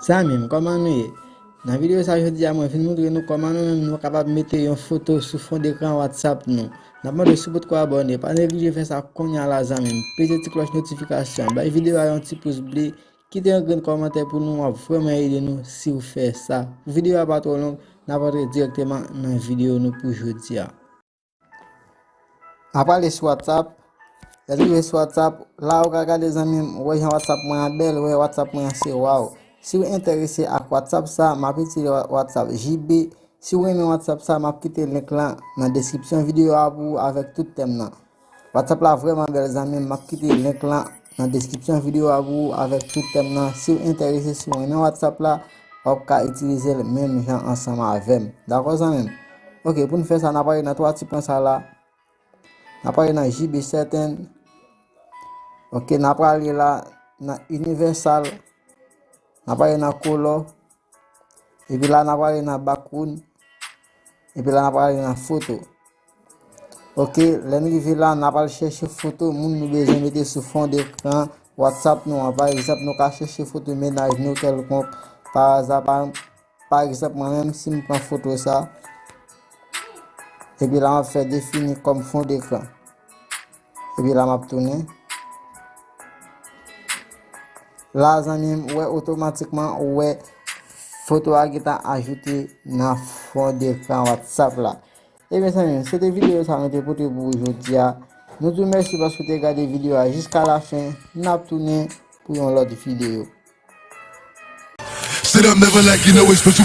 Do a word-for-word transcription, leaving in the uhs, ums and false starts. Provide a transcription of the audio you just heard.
Zanmi m, kòman nou ye? Nan videyo sa jodi a, mwen vin montre nou kòman nou menm nou kapab mete yon foto sou fon dekran WhatsApp nou. N ap mande w si w potko abòne, pa neglije fè sa kounye a la zanmi m. Peze ti klòch notifikasyon an, bay videyo a yon ti pous ble, kite yon grenn kòmantè pou nou, w ap vrèman ede nou si w fè sa. Pou videyo a pa twò long, n ap antre dirèkteman nan videyo nou pou jodi a. N ap prale sou WhatsApp. Lè n rive sou WhatsApp, la ou ka gade zanmi m, ou wè jan WhatsApp mwen an bèl, ou wè WhatsApp mwen an se waw. Si w enterese ak WhatsApp sa, m ap itilize Wa- WhatsApp J B. Si w renmen WhatsApp sa, m ap kite link lan nan deskripsyon videyo a pou ou avèk tout tèm nan. WhatsApp la vrèman bèl zanmi m, m ap kite link lan nan deskripsyon videyo a pou ou avèk tout tèm nan. Si w enterese, si w renmen WhatsApp la, w ap ka itilize l menm jan ansanm avè m. Dakò zanmi m? Ok, pou n fè sa, n ap prale nan twa ti pwen sa la. N ap prale nan J B Setting. Ok, n ap prale la nan Universal. N ap prale nan Color. Epi la, n ap prale nan Background. Epi la, n ap prale nan Foto. Ok, lè n rive la, n ap al chèche foto moun nou bezwen mete sou fon dekran WhatsApp nou an. Pa egzanp, nou ka chèche foto mennaj nou kèlkonk pa aza. Pa, pa egzanp, mwen menm, si m pran foto sa, epi la, m ap fè defini kòm fon dekran. Epi la, m ap tounen. La, zanmi m, ou wè otomatikman, ou wè foto a gentan ajoute nan fon dekran WhatsApp la. Ebyen, zanmi m, se te videyo sa mwen te pote pou ou jodi a. Nou di w mèsi paske w te gade videyo a jiska lafen. N ap tounen pou yon lòt videyo. Sit up, never lack, you know it's special.